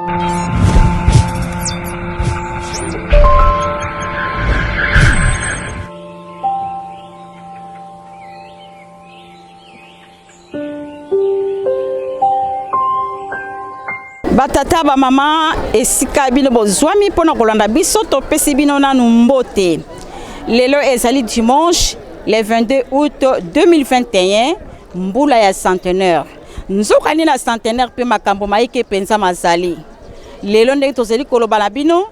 Batata, bamama, esika bino bozwami mpo na kolanda biso, topesi bino nanu mbote. Lelo ezali dimanche le 22 août 2021, mbula ya centenaire. Nzokani na centenaire mpe makambo maike mpenza mazali. Lelo ndenge tozali koloba na bino,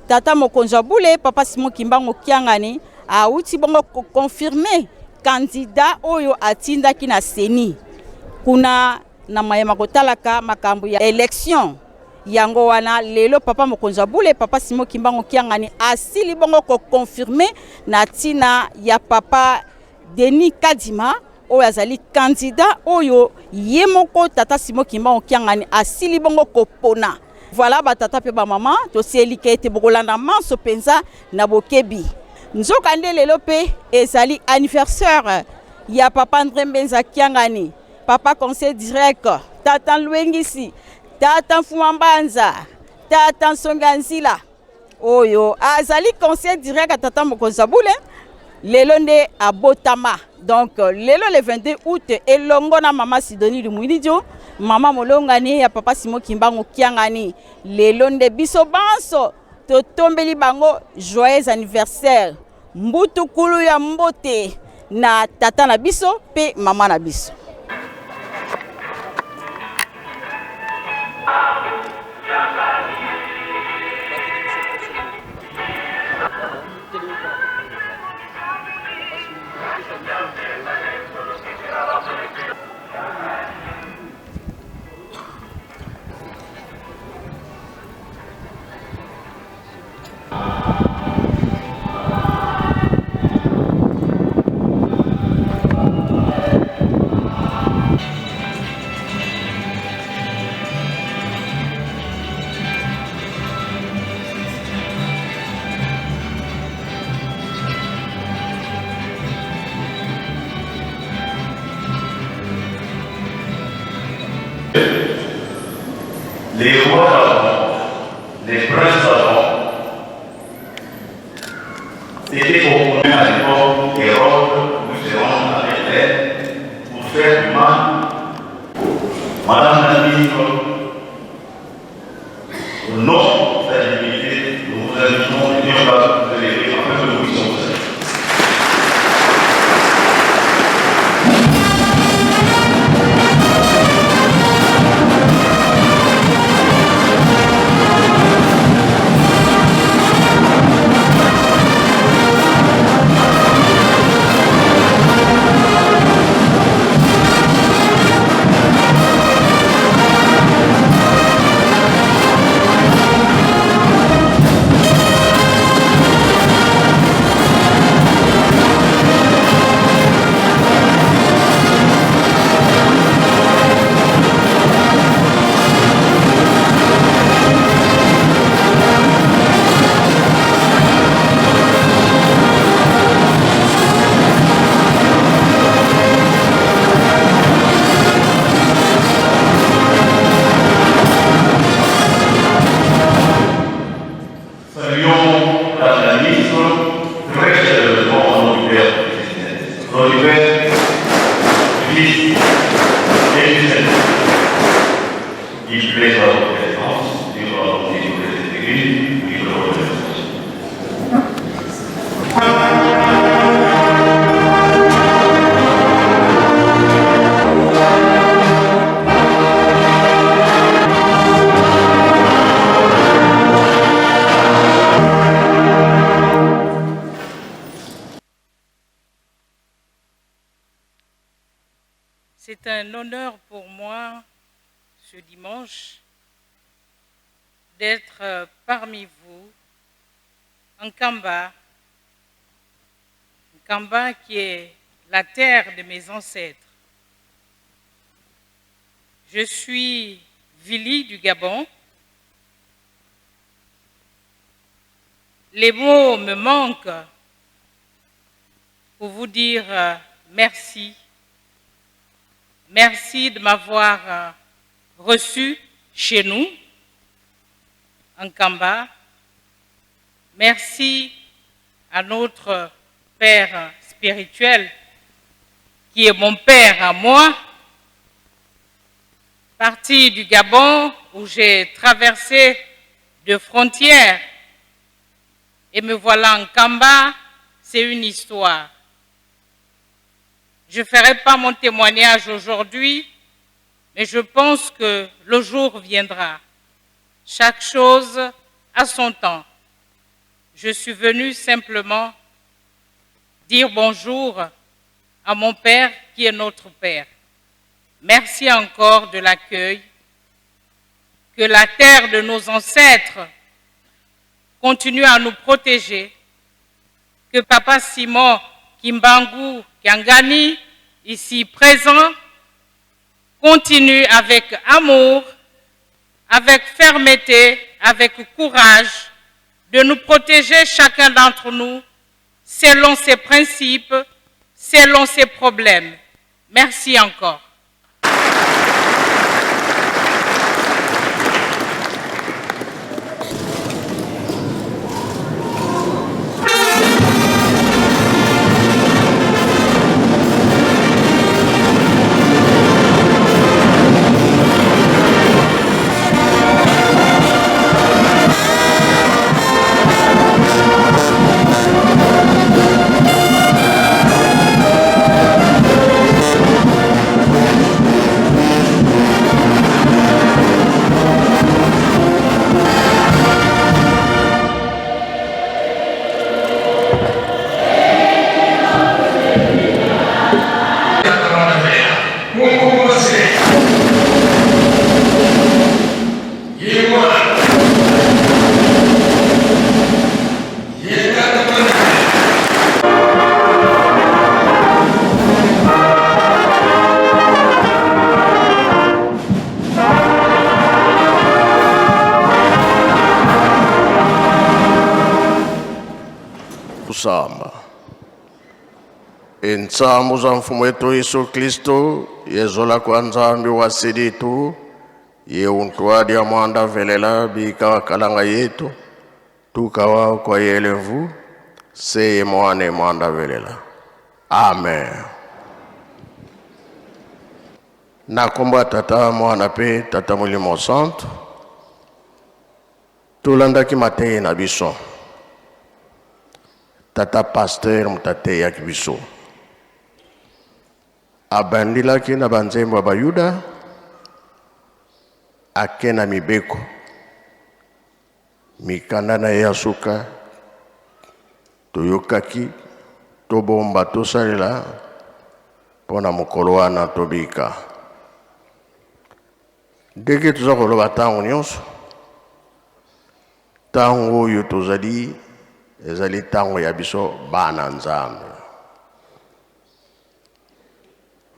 tata mokonzi wa bule Papa Simon Kimbangu Kiangani awuti bongo koconfirme candidat oyo atindaki na CENI kuna na mayema kotalaka makambo ya election. Yango wana lelo papa mokonzi wa bule Papa Simon Kimbangu Kiangani asili bongo koconfirme na ntina ya Papa Denis Kadima oyo azali candidat oyo ye moko tata Simon Kimbangu Kiangani asili bongo kopona. Voilà batata mpe bamama, tosielika ete bokolanda manso mpenza na bokebi. Nzokande lelo mpe ezali anniversaire ya Papa Andre Mbenza Kiangani, papa conseil direct, tata Lwengisi, tata Mfuma Mbanza, tata Nsonga Nzila, oyo azali conseil direct ya tata mokonzi ya bule. Lelo nde abotama, donc lelo le 22 août, elongo na mama Sidonie Lumuinidio, mama molongani ya Papa Simon Kimbangu Kiangani. Lelo nde biso banso totombeli bango joyeux anniversaire, mbutukulu ya mbote na tata na biso mpe mama na biso. Les rois d'avant, les princes d'avant, c'était au à l'époque Hérode nous serons avec elle pour faire du mal. Madame la ministre, au nom de sa divinité, nous vous invitons de bien vouloir vous élever afin que nous puissions vous saluer. Saluons Madame la ministre très chaleureusement au nom du Père, au nom du Père, du Fils et du Saint-Esprit. Il plaît à votre présence, Dieu va vous cette église, et le remercie. C'est un honneur pour moi, ce dimanche, d'être parmi vous en Nkamba, Nkamba qui est la terre de mes ancêtres. Je suis Vili du Gabon. Les mots me manquent pour vous dire merci. Merci de m'avoir reçu chez nous. Nkamba. Merci à notre Père spirituel, qui est mon Père à moi, parti du Gabon où j'ai traversé de frontières et me voilà en Nkamba, c'est une histoire. Je ne ferai pas mon témoignage aujourd'hui, mais je pense que le jour viendra. Chaque chose a son temps. Je suis venue simplement dire bonjour à mon Père qui est notre Père. Merci encore de l'accueil. Que la terre de nos ancêtres continue à nous protéger. Que Papa Simon Kimbangu Kiangani, ici présent, continue avec amour, avec fermeté, avec courage, de nous protéger chacun d'entre nous selon ses principes, selon ses problèmes. Merci encore. Kusamba intsambu za mfumo wetu Yesu Kristo yezola kwa Nzambi wa siditu ye untwadi ya mwanda velela bika kalanga yetu tukawa kwa yelevu seye mwane mwanda velela. Amen. Na kombo ya Tata, Mwana pe Tata Molimo Santu, tolandaki mateyi na biso. Tata pasteur moto ateyaki biso. Abandilaki na banzembo ya Bayuda, ake na mibeko. Mikanda na ye ya suka toyokaki, tobomba, tosalela mpo na mokolo wana tobika. Ndenge toza koloba ntango nyonso, ntango oyo tozali ezali ntango ya biso bana Nzambe.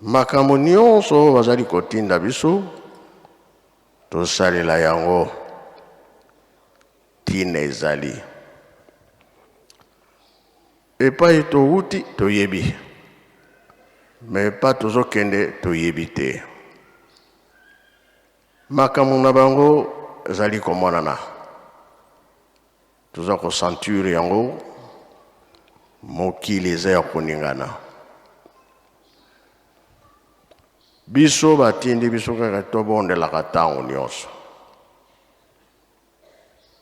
Makambo nyonso oyo bazali kotinda biso tosalela yango, ntina ezali epai towuti toyebi, me epai tozokende toyebi te. Makambo na bango ezali komonana, toza kosenture yango, mokili eza ya koningana. Biso batindi biso kaka tobondelaka ntango nyonso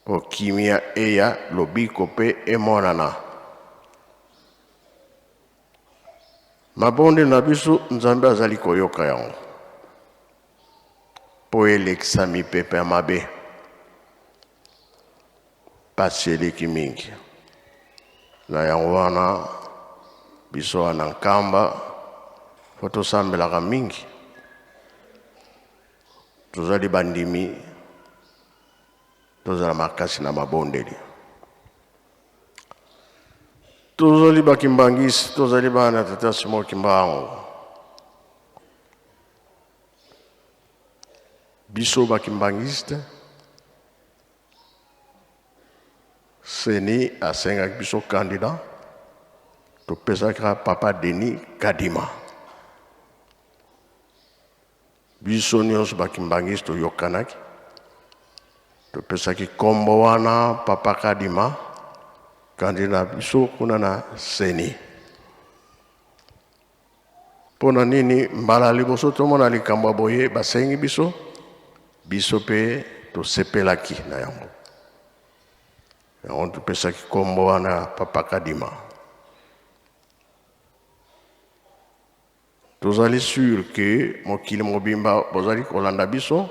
mpo kimia eya, lobiko mpe emonana. Mabondeli na biso Nzambe azali koyoka yango mpo elekisa mipepe ya mabe. Pasi eleki mingi. Na yango wana biso wana Nkamba fo tosambelaka mingi. Tozali bandimi, tozala makasi na mabondeli. Tozali bakimbangisi, tozali bana tata Simon Kimbangu. Biso bakimbangiste, Seni asengaki biso candidat, topesaki papa Denis Kadima. Biso nyonso bakimbangisi toyokanaki, Topesaki nkombo wana Papa Kadima, kandi na biso kuna na CENI. Mpo na nini mbala liboso tomona likambo ya boye basengi biso, biso mpe tosepelaki na yango. Yango topesaki nkombo wana Papa Kadima. Tozali sur que mokili mobimba bozali kolanda biso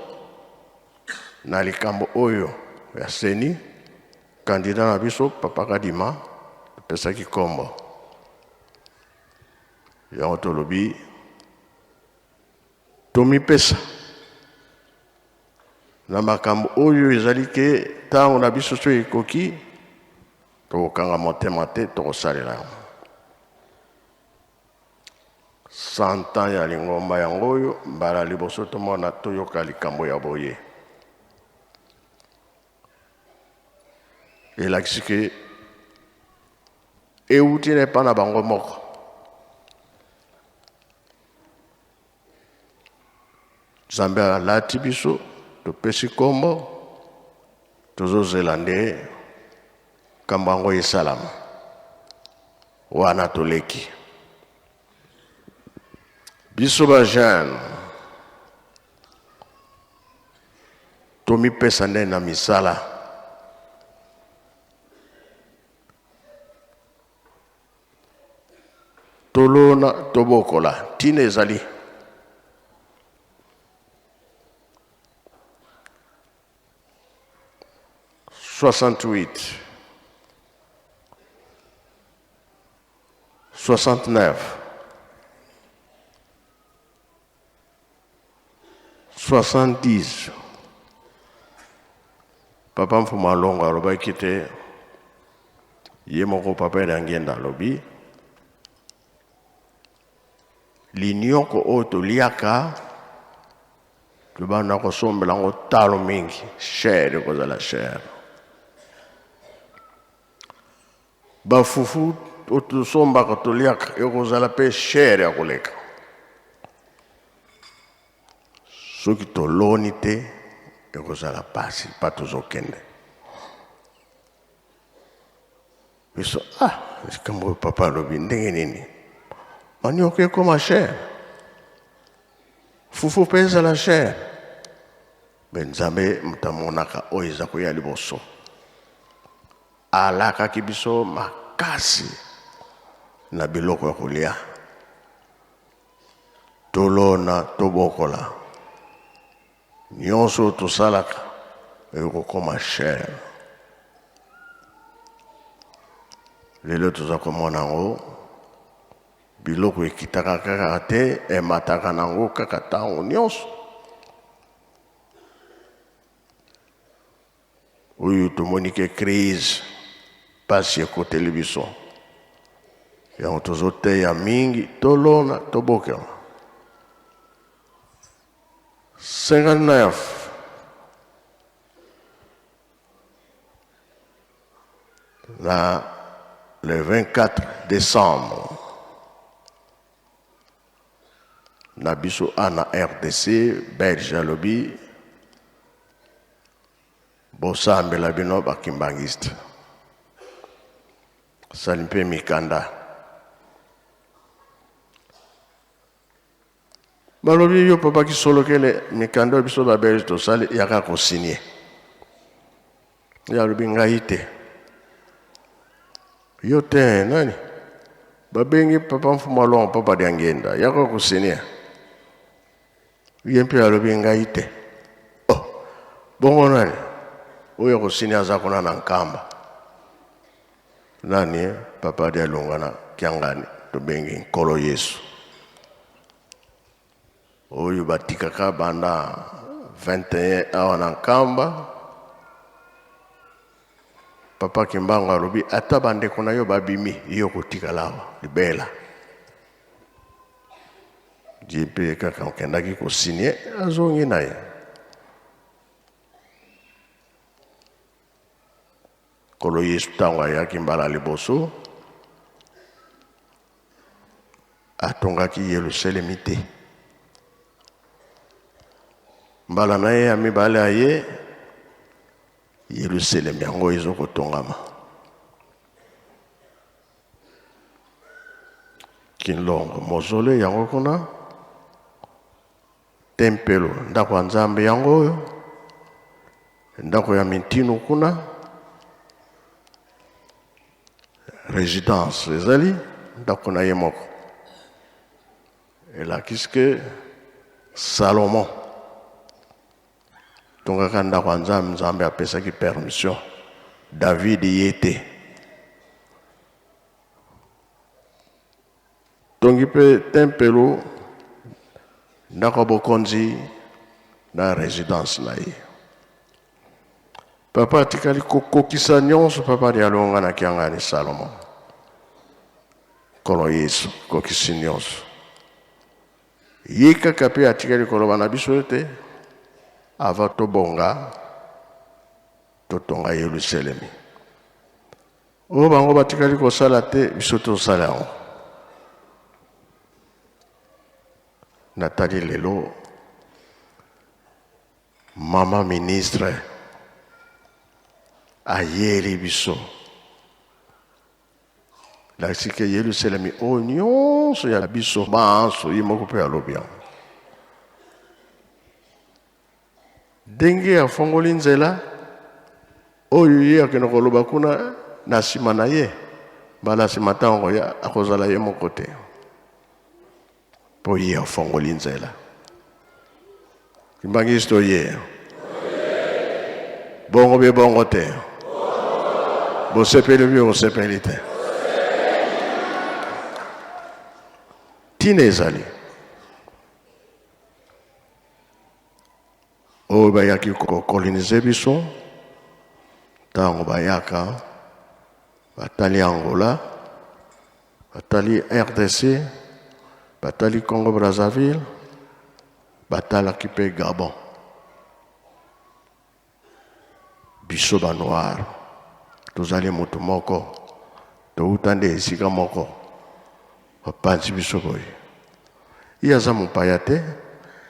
na likambo oyo ya CENI. Candidat na biso Papa Kadima topesaki nkombo yango, tolobi tomipesa na makambo oyo ezali ke ntango na biso so ekoki, tokokanga motema te, tokosalela yango. 100 ans ya lingomba yango oyo mbala liboso tomona toyoka likambo ya boye. Elakisi ke euti na epa na bango moko. Nzambe alati biso, topesi nkombo, tozozela nde nkambo yango esalama. Wana toleki biso ba jeune, tomipesa nde na misala. Tolona, tobokola, ntina ezali 68, 69, 70. Papa Mfumu Alongo alobaki te, ye moko Papa Elangenda alobi linioko oyo toliaka, tobanda kosombela yango talo mingi, cher, ekozala cher. Bafufu oyo tosombaka toliaka ekozala mpe cher ya koleka. Soki toloni te, ekozala pasi pa tozokende biso. Ah, likambo oyo papa alobi ndenge nini? Manioko ekoma cher, fufu mpe ezala cher. Me Nzambe moto amonaka oyo eza koya liboso, alakaki biso makasi na biloko ya kolia. Tolona, tobokola, nyonso tosalaka ekokoma cher. Lelo toza komona yango, biloko ekitaka kaka te, emataka nango kaka ntango nyonso. Oyo tomoni ke crise, pasi ekoteli biso, yango tozoteya mingi tolona, tobokela. 59 na le 24 décembre na biso a na RDC belge alobi bosambela bino bakimbangiste, asali mpe mikanda. Balobi yo papa Kisolokele, mikanda oyo biso babelge tosali, yaka kosigne. Ye alobi ngai te, yo te nani? Babengi papa Mfumu Alongo, papa Diangenda, yaka kosigne. Ye mpe alobi ngai te. Oh, bongo nani oyo akosigne? Aza kuna na Nkamba. Nani? Papa Dialunga na Kiangani, tobengi Nkolo Yesu, oyo batikaka banda 21 awa na Nkamba. Papa Kimbangu alobi ata bandeko na yo babimi, yo kotikala awa libela. Ye mpe kaka okendaki kosigne, azongi na ye. Nkolo Yesu ntango ayaki mbala liboso, atongaki Yelusalemi te. Mbala na ye ya mibale aye. Yelusalemi yango ezokotongama. Kinlongo mausolée yango kuna, tempelo ndako ya Nzambe yango oyo, ndako ya mintino kuna, residence ezali ndako na ye moko. Elakisi ke Salomon tongaka ndako ya Nzambe, Nzambe apesaki permission, David ye te. Tongi mpe tempelo, ndako ya bokonzi na residence na ye. Papa atikali kokokisa nyonso papa Dialonga na Kiangani Salomon. Nkolo Yesu kokisi nyonso. Ye kaka mpe atikali koloba na biso ete avant tobonga totonga Yelusalemi. Oyo bango batikali kosala te, biso tosala yango. Natali lelo mama ministre ayeli biso lakisi ke Yelusalemi oyo nyonso ya biso banso, ye moko mpe alobi yango. Ndenge afongoli nzela oyo ye akende koloba kuna na nsima na ye, mbala nsima ntango akoya akozala ye moko te, mpo ye afongoli nzela. Kimbanguiste oye bongo be bongo te, bosepeli bie bosepeli te, ntina ezali oyo bayaki kokolonize biso. Ntango bayaka, batali Angola, batali RDC, batali Congo Brazzaville, batalaki mpe Gabon. Biso banoir tozali motu moko, touta nde esika moko, bapanzi biso boye. Ye aza mopaya te,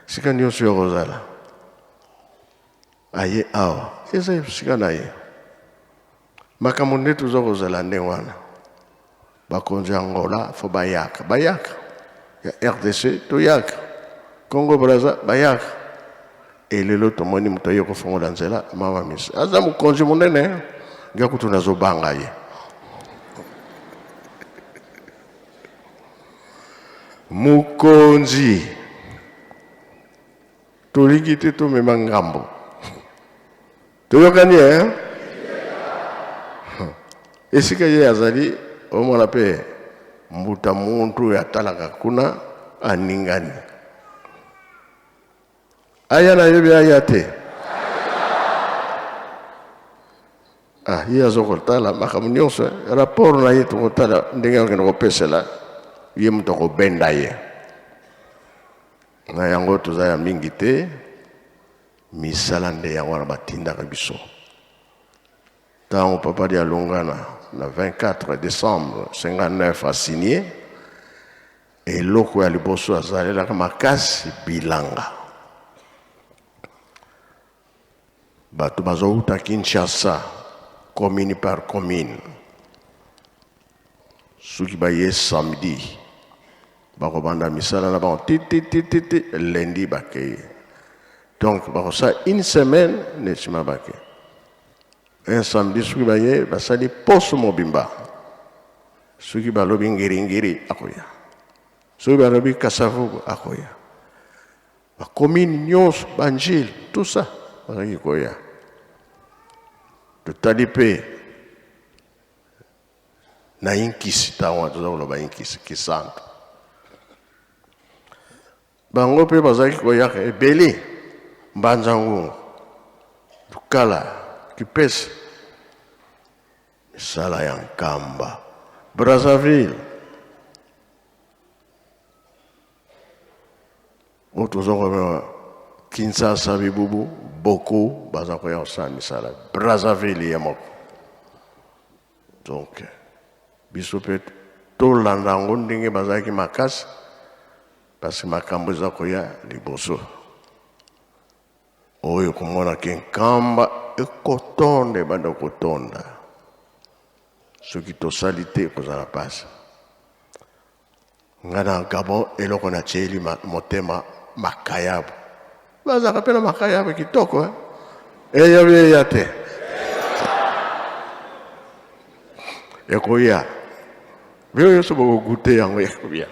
esika nyonso ya kozala aye awa eza esika na ye. Makambo nde toza kozala ndenge wana. Bakonzi ya Angola fo bayaka, bayaka ya RDC toyaka, Congo Brazza bayaka. Elelo tomoni moto aye kofongola nzela, mama misi aza mokonzi monene, nga kutu nazobanga ye. Mokonzi tolingi te tomema ngambo, toyokani eh? Esika ye azali omona mpe mbuta muntu oyo atalaka kuna aningani, aya nayebi aya te. Ah, ye aza kotala makambo nyonso, rapport na ye tokotala ndenge akende kopesela ye, moto akobenda ye na yango. Toza ya mingi te, misala nde yango wana batindaka biso. Ntango papa Dialungana na 24 décembre 59 asigné, eloko ya liboso azalelaka makasi bilanga. Bato bazouta Kinshasa, commune par commune, soki baye samedi bakobanda misala na bango ti ti ti ti ti lundi bakei. Donc bakosala une semaine na nsima bake. Un samedi soki baye, basali poso mobimba. Soki balobi Ngiringiri, akoya. Soki balobi Kasavubu, akoya. Bacommune nyonso, banjile, tout ça bazalaki koya. Totali mpe na Inkisi, ntango wana toza koloba Inkisi Kisantu, bango mpe bazalaki koyaka ebele. Mbanza Ngungu, Lukala, Kipese, misala ya Nkamba, Brazzaville, oyo toza komema Kinshasa, bibubu boko baza koya kosala misala Brazzaville ye moko. Donc biso mpe tolanda yango ndenge bazalaki makasi, parce makambo eza koya liboso oyo komona ke Nkamba. ekotonda, ebanda kotonda. Soki tosali te ekozala mpasi. Nga na Gabon eloko natieli motema makayabu. Bazalaka mpe na makayabu kitoko eh? Eya eya te. Ekoya. Bino nyonso bokogute yango ekoya.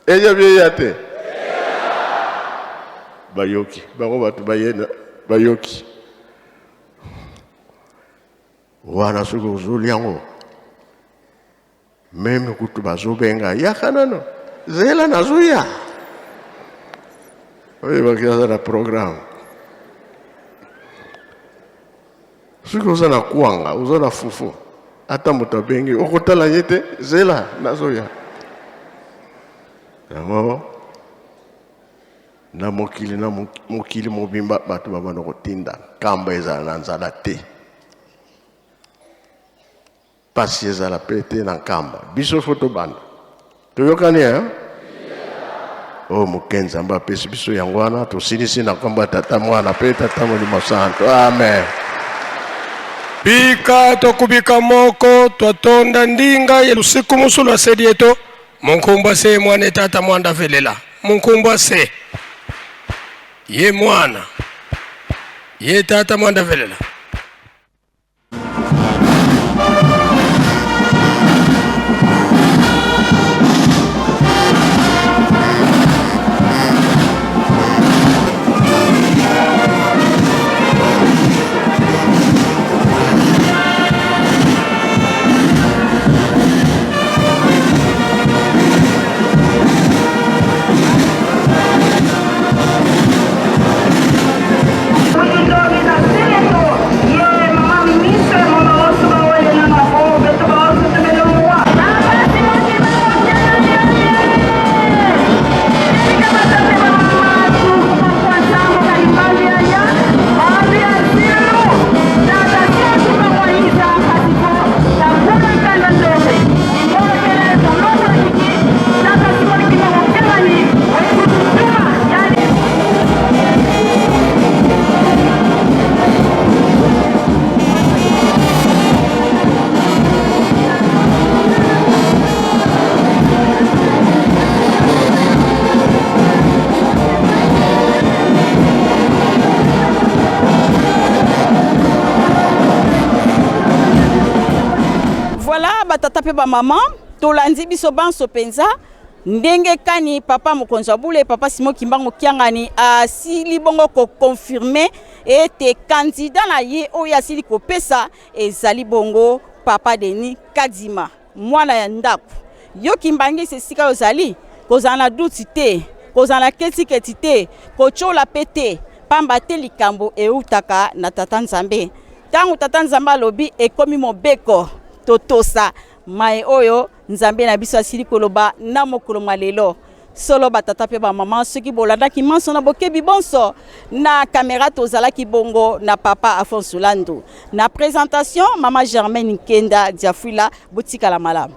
Eya eya te. Bayoki bango bato baye bayoki. Wana soki ozoli yango meme kutu bazobenga yaka nano zela nazoya oyebaki aza na programme soki oza na kwanga oza na fufu ata moto abengi okotala ye te zela nazoya yango na mokili na mokili mobimba bato babanda kotinda nkamba ezala na nzala te Pasi ezala pe te na Nkamba. Biso faut tobanda. Toyokani hein? Oyo moke Nzambe apesi biso yango wana tosilisi na nkombo ya Tata Mwana pe Tata Molimo Santo. Amen. Bika tokubika moko twatonda ndinga ye lusiku musulu asedi eto munkumbwa se mwana etata mwanda velela munkumbwa se ye mwana ye tata mwanda velela. Voilà batata mpe bamama tolandi biso banso mpenza Ndenge kani papa mokonzi wa bule papa Simon Kimbangu Kiangani asili bongo ko confirmer ete candidat na ye oyo asili kopesa ezali bongo papa Denis Kadima mwana ya ndako. Yo Kimbangisi esika ozali kozala na duti te, kozala na ketiketi te, kotyola pe te, pamba te likambo eutaka na Tata Nzambe. Ntango Tata Nzambe alobi ekomi mobeko, totosa maye oyo Nzambe na biso asili koloba na mokolo mwa lelo. Solo batata mpe bamama, soki bolandaki manso na bokebi bonso na kamera, tozalaki bongo na papa Afonso Landu na presentation, mama Germaine Nkenda Diafuila. Botikala malamu.